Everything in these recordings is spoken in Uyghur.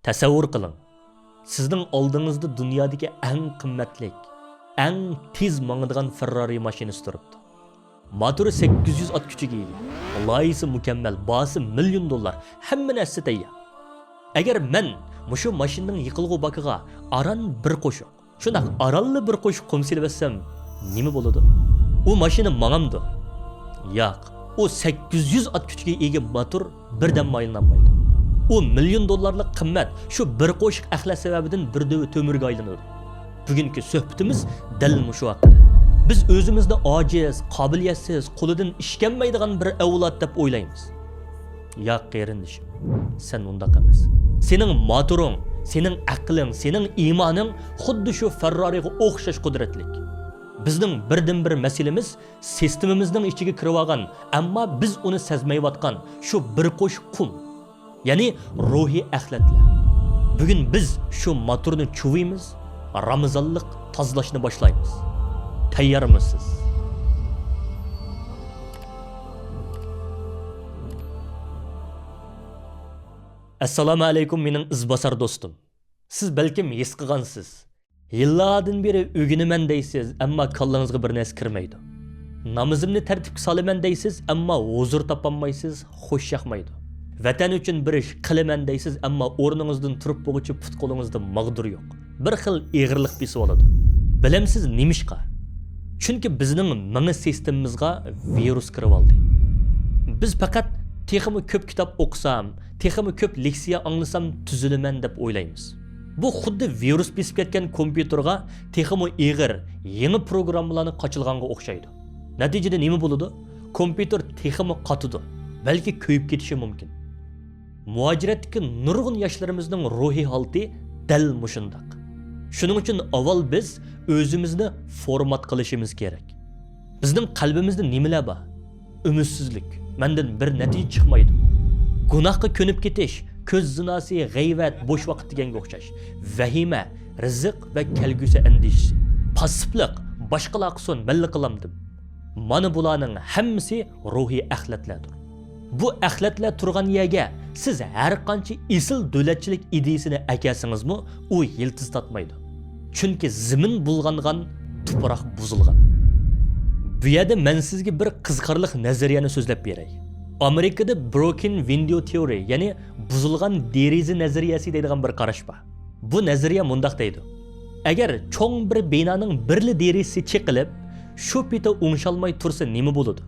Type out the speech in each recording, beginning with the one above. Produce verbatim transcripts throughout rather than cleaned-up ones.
تەسەۋۋۇر قىلىڭ، سىزنىڭ ئالدىڭىزدا دۇنيادىكى ئەڭ قىممەتلىك، ئەڭ تېز ماڭىدىغان فېررارى ماشىنىسى تۇرۇپتۇ. موتورى سەككىز يۈز ئات كۈچىگە ئىگە. لايىھىسى مۇكەممەل، باھاسى مىليون دوللار، ھەممە نەرسە تەييار. ئەگەر مەن مۇشۇ ماشىنىنىڭ يېقىلغۇ باكىغا ئاران بىر قوشۇق، شۇنداق ئارانلا بىر قوشۇق قۇم سېلىۋەتسەم، نېمە بولىدۇ؟ ئۇ ماشىنا ماڭامدۇ؟ ياق، ئۇ سەككىز يۈز ئات كۈچىگە ئىگە موتور بىردەممۇ ئايلىنالمايدۇ. ئۇ مىليون دوللارلىق قىممەت شۇ بىر قوشۇق ئەخلەت سەۋەبىدىن بىر دۆۋە تۆمۈرگە ئايلىنىدۇ. بۈگۈنكى سۆھبىتىمىز دەل مۇشۇ ھەققىدە. بىز ئۆزىمىزنى ئاجىز، قابىلىيەتسىز، قولىدىن ئىش كەلمەيدىغان بىر ئەۋلاد دەپ ئويلايمىز. ياق، قېرىندىشىم، سەن ئۇنداق ئەمەس. سېنىڭ موتورۇڭ، سېنىڭ ئەقلىڭ، سېنىڭ ئىمانىڭ خۇددى شۇ فېررارىغا ئوخشاش قۇدرەتلىك. بىزنىڭ بىردىنبىر مەسىلىمىز سىستېمىمىزنىڭ ئىچىگە كىرىۋالغان، ئەمما بىز ئۇنى سەزمەيۋاتقان شۇ بىر قوشۇق قۇم، يەنى روھىي ئەخلەتلەر. بۈگۈن بىز شۇ موتورنى چۇۋۇيمىز، رامىزانلىق تازىلاشنى باشلايمىز. تەييارمۇسىز؟ ئەسسالامۇ ئەلەيكۇم، مېنىڭ ئىزباسار دوستۇم. سىز بەلكىم ھېس قىلغانسىز، يىللاردىن بېرى ئۆگىنىمەن دەيسىز، ئەمما كاللىڭىزغا بىر نەرسە كىرمەيدۇ. نامىزىمنى تەرتىپكە سالىمەن دەيسىز، ئەمما ھۇزۇر تاپالمايسىز، خۇش ياقمايدۇ. ۋەتەن ئۈچۈن بىر ئىش قىلىمەن دەيسىز، ئەمما ئورنىڭىزدىن تۇرۇپ بولغۇچە پۇت-قولىڭىزدا ماغدۇر يوق. بىر خىل ئېغىرلىق بېسىۋالىدۇ. بىلەمسىز نېمىشقا؟ چۈنكى بىزنىڭ مېڭە سىستېمىمىزغا ۋىرۇس كىرىۋالدى. بىز پەقەت تېخىمۇ كۆپ كىتاب ئوقۇسام، تېخىمۇ كۆپ لېكسىيە ئاڭلىسام تۈزۈلىمەن دەپ ئويلايمىز. بۇ خۇددى ۋىرۇس بېسىپ كەتكەن كومپيۇتېرغا تېخىمۇ ئېغىر، يېڭى پروگراممىلارنى قاچىلىغانغا ئوخشايدۇ. نەتىجىدە نېمە بولىدۇ؟ كومپيۇتېر تېخىمۇ قاتىدۇ، بەلكى كۆيۈپ كېتىشى مۇمكىن. مۇھاجىرەتتىكى نۇرغۇن ياشلىرىمىزنىڭ روھىي ھالىتى دەل مۇشۇنداق. شۇنىڭ ئۈچۈن ئاۋۋال بىز ئۆزىمىزنى فورمات قىلىشىمىز كېرەك. بىزنىڭ قەلبىمىزدە نېمىلەر بار؟ ئۈمىدسىزلىك، مەندىن بىر نەتىجە چىقمايدۇ. گۇناھقا كۆنۈپ كېتىش، كۆز زىناسى، غەيۋەت، بوش ۋاقىت دېگەنگە ئوخشاش. ۋەھىمە، رىزىق ۋە كەلگۈسى ئەندىشىسى. پاسسىپلىق، باشقىلار قىلسۇن، مەنلا قىلامدىم. مانا بۇلارنىڭ ھەممىسى روھىي ئەخلەتلەردۇر. بۇ ئەخلەتلەر تۇرغان يەرگە سىز ھەر قانچە ئېسىل دۆلەتچىلىك ئىدىيىسىنى ئەكەلسىڭىزمۇ، ئۇ يىلتىز تارتمايدۇ. چۈنكى زېمىن بۇلغانغان، تۇپراق بۇزۇلغان. بۇ يەردە مەن سىزگە بىر قىزىقارلىق نەزەرىيەنى سۆزلەپ بېرەي. ئامېرىكىدا بروكېن ۋىندو تېئورى، يەنى بۇزۇلغان دېرىزە نەزەرىيەسى دەيدىغان بىر قاراش بار. بۇ نەزەرىيە مۇنداق دەيدۇ: ئەگەر چوڭ بىر بىنانىڭ بىرلا دېرىزىسى چېقىلىپ، شۇ پېتى ئوڭشالماي تۇرسا نېمە بولىدۇ؟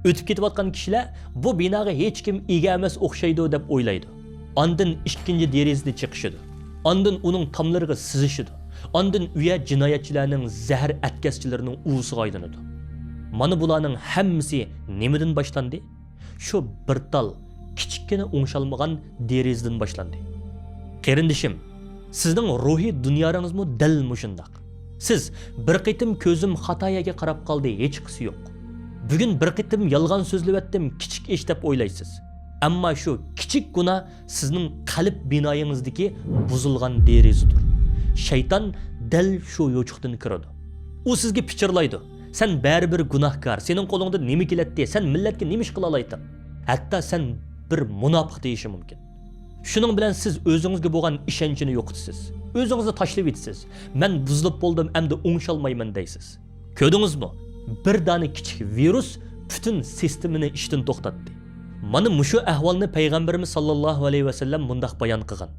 ئۆتۈپ كېتىۋاتقان كىشىلەر بۇ بىناغا ھېچكىم ئىگە ئەمەس ئوخشايدۇ دەپ ئويلايدۇ. ئاندىن ئىككىنچى دېرىزىدە چېقىشىدۇ. ئاندىن ئۇنىڭ تاملىرىغا سىزىشىدۇ. ئاندىن ئۇ يەر جىنايەتچىلەرنىڭ زەھەر ئەتكەسچىلىرىنىڭ ئۇۋىسىغا ئايلىنىدۇ. مانا بۇلارنىڭ ھەممىسى نېمىدىن باشلاندى؟ شۇ بىر تال كىچىككىنە ئوڭشالمىغان دېرىزىدىن باشلاندى. قېرىندىشىم، سىزنىڭ روھىي دۇنياڭىزمۇ دەل مۇشۇنداق. سىز بىر قېتىم كۆزۈم خاتا يەرگە قاراپ قالدى، ھېچقىسى يوق. بۈگۈن بىر قېتىم يالغان سۆزلىۋەتتىم، كىچىك ئىش دەپ ئويلايسىز. ئەمما شۇ كىچىك گۇناھ سىزنىڭ قەلب بىنايىڭىزدىكى بۇزۇلغان دېرىزىدۇر. شەيتان دەل شۇ يوچۇقتىن كىرىدۇ. ئۇ سىزگە پىچىرلايدۇ: سەن بەرىبىر گۇناھكار، سېنىڭ قولۇڭدىن نېمە كېلەتتى، سەن مىللەتكە نېمە ئىش قىلالايتتىڭ؟ ھەتتا سەن بىر مۇناپىق دېيىشى مۇمكىن. شۇنىڭ بىلەن سىز ئۆزىڭىزگە بولغان ئىشەنچنى يوقىتىسىز. ئۆزىڭىزنى تاشلىۋېتىسىز. مەن بۇزۇلۇپ بولدۇم، ئەمدى ئوڭشالمايمەن دەيسىز. كۆردىڭىزمۇ؟ بىر دانە كىچىك ۋىرۇس پۈتۈن سىستېمىنى ئىشتىن توختاتتى. مانا مۇشۇ ئەھۋالنى پەيغەمبىرىمىز ساللاللاھۇ ئەلەيھى ۋەسەللەم مۇنداق بايان قىلغان: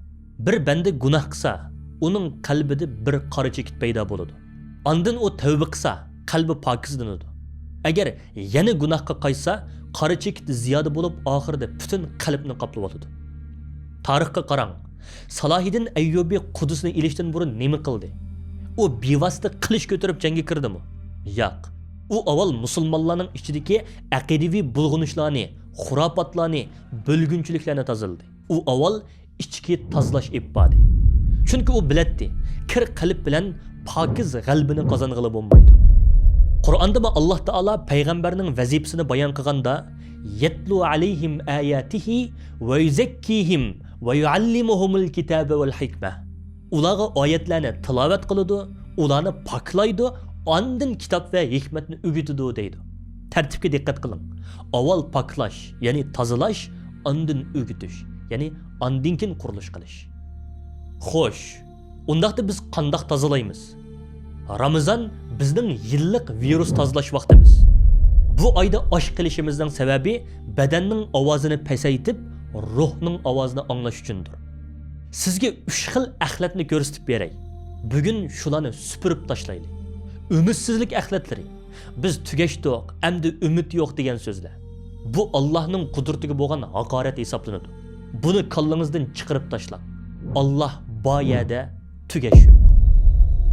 بىر بەندە گۇناھ قىلسا، ئۇنىڭ قەلبىدە بىر قارا چېكىت پەيدا بولىدۇ. ئاندىن ئۇ تەۋبە قىلسا، قەلبى پاكىزلىنىدۇ. ئەگەر يەنە گۇناھقا قايتسا، قارا چېكىت زىيادە بولۇپ، ئاخىرىدا پۈتۈن قەلبنى قاپلىۋالىدۇ. تارىخقا قاراڭ. سالاھىدىن ئەييۇبى قۇدۇسنى ئېلىشتىن بۇرۇن نېمە قىلدى؟ ئۇ بىۋاسىتە قىلىچ كۆتۈرۈپ جەڭگە كىردىمۇ؟ ياق. ئۇ ئاۋۋال مۇسۇلمانلارنىڭ ئىچىدىكى ئەقىدىۋى بۇلغىنىشلارنى، خۇراپاتلارنى، بۆلگۈنچىلىكلەرنى تازىلىدى. ئۇ ئاۋۋال ئىچكى تازىلاش ئېلىپ باردى. چۈنكى ئۇ بىلەتتى، كىر قەلب بىلەن پاكىز غەلىبىنى قازانغىلى بولمايدۇ. قۇرئاندىمۇ ئاللاھ تائالا پەيغەمبەرنىڭ ۋەزىپىسىنى بايان قىلغاندا، يەتلۇ ئەلەيھىم ئاياتىھى ۋە يۇزەككىھىم ۋە يۇئەللىمۇھۇمۇل كىتابە ۋەل ھىكمە. ئۇلارغا ئايەتلەرنى تىلاۋەت قىلىدۇ، ئۇلارنى پاكلايدۇ، ئاندىن كىتاب ۋە ھېكمەتنى ئۆگىتىدۇ دەيدۇ. تەرتىپكە دىققەت قىلىڭ. ئاۋۋال پاكلاش، يەنى تازىلاش، ئاندىن ئۆگىتىش، يەنى ئاندىن كېيىن قۇرۇلۇش قىلىش. خوش، ئۇنداقتا بىز قانداق تازىلايمىز؟ رامىزان بىزنىڭ يىللىق ۋىرۇس تازىلاش ۋاقتىمىز. بۇ ئايدا ئاچ قېلىشىمىزنىڭ سەۋەبى بەدەننىڭ ئاۋازىنى پەسەيتىپ، روھنىڭ ئاۋازىنى ئاڭلاش ئۈچۈندۇر. سىزگە ئۈچ خىل ئەخلەتنى كۆرسىتىپ بېرەي. بۈگۈن شۇلارنى سۈپۈرۈپ تاشلايلى. ئۈمىدسىزلىك ئەخلەتلىرى. بىز تۈگەشتۇق، ئەمدى ئۈمىد يوق دېگەن سۆزلەر. بۇ ئاللاھنىڭ قۇدرىتىگە بولغان ھاقارەت ھېسابلىنىدۇ. بۇنى كاللىڭىزدىن چىقىرىپ تاشلاڭ. ئاللاھ بار يەردە، تۈگەش يوق.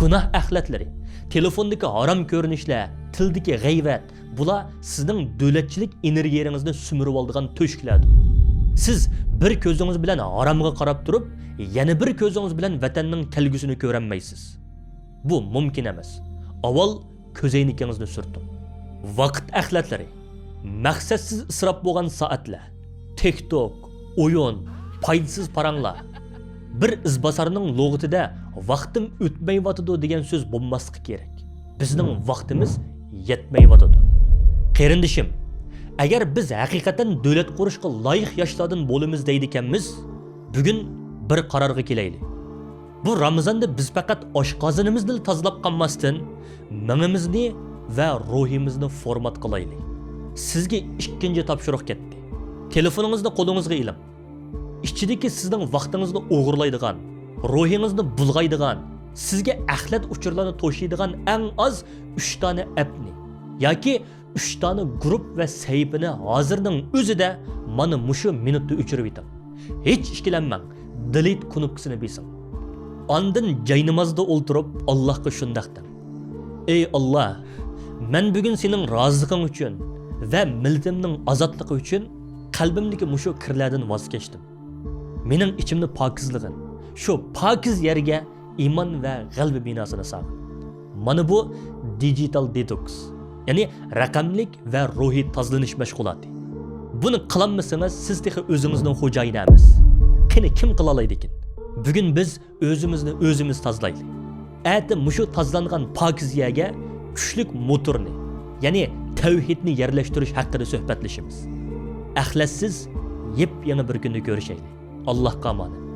گۇناھ ئەخلەتلىرى، تېلېفوندىكى ھارام كۆرۈنۈشلەر، تىلدىكى غەيۋەت، بۇلار سىزنىڭ دۆلەتچىلىك ئېنېرگىيەڭىزنى سۈمۈرۈۋالىدىغان تۆشۈكلەردۇر. سىز بىر كۆزىڭىز بىلەن ھارامغا قاراپ تۇرۇپ، يەنە بىر كۆزىڭىز بىلەن ۋەتەننىڭ كەلگۈسىنى كۆرەلمەيسىز. بۇ مۇمكىن ئەمەس. ئاۋۋال كۆزەينىكىڭىزنى سۈرتۈڭ. ۋاقىت ئەخلەتلىرى، مەقسەتسىز ئىسراپ بولغان سائەتلەر، تىك توك، ئويۇن، پايدىسىز پاراڭلار. بىر ئىزباسارنىڭ لۇغىتىدە ۋاقتىم ئۆتمەيۋاتىدۇ دېگەن سۆز بولماسلىقى كېرەك. بىزنىڭ ۋاقتىمىز يەتمەيۋاتىدۇ. قېرىندىشىم، ئەگەر بىز ھەقىقەتەن دۆلەت قۇرۇشقا لايىق ياشلاردىن بولىمىز دەيدىكەنمىز، بۈگۈن بىر قارارغا كېلەيلى. بۇ رامىزاندا بىز پەقەت ئاشقازىنىمىزنىلا تازىلاپ قالماستىن، مېڭىمىزنى ۋە روھىمىزنى فورمات قىلايلى. سىزگە ئىككىنچى تاپشۇرۇق كەتتى. تېلېفونىڭىزنى قولىڭىزغا ئېلىڭ. ئىچىدىكى سىزنىڭ ۋاقتىڭىزنى ئوغرىلايدىغان، روھىڭىزنى بۇلغايدىغان، سىزگە ئەخلەت ئۇچۇرلارنى توشۇيدىغان ئەڭ ئاز ئۈچ دانە ئەپنى ياكى ئۈچ دانە گۇرۇپ ۋە سەھىپىنى ھازىرنىڭ ئۆزىدە، مانا مۇشۇ مىنۇتتا ئۆچۈرۈۋېتىڭ. ھېچ ئىككىلەنمەڭ، دېلېت كۇنۇپكىسىنى بېسىڭ. ئاندىن جاينامازدا ئولتۇرۇپ ئاللاھقا شۇنداق دەڭ: ئەي ئاللاھ، مەن بۈگۈن سېنىڭ رازىلىقىڭ ئۈچۈن ۋە مىللىتىمنىڭ ئازادلىقى ئۈچۈن قەلبىمدىكى مۇشۇ كىرلەردىن ۋاز كەچتىم. مېنىڭ ئىچىمنى پاكىزلىغىن. شۇ پاكىز يەرگە ئىمان ۋە غەلىبە بىناسىنى سالغىن. مانا بۇ دىجىتال دېتوكس، يەنى رەقەملىك ۋە روھىي تازىلىنىش مەشغۇلاتى. بۇنى قىلالمىسىڭىز، سىز تېخى ئۆزىڭىزنىڭ خوجايىنى ئەمەس. قېنى، كىم قىلالايدىكىن؟ بۈگۈن بىز ئۆزىمىزنى ئۆزىمىز تازىلايلى. ئەتە مۇشۇ تازىلانغان پاكىز يەرگە كۈچلۈك موتورنى، يەنى تەۋھىدنى يەرلەشتۈرۈش ھەققىدە سۆھبەتلىشىمىز. ئەخلەتسىز يېپيېڭى بىر كۈندە كۆرۈشەيلى. ئاللاھقا ئامانەت.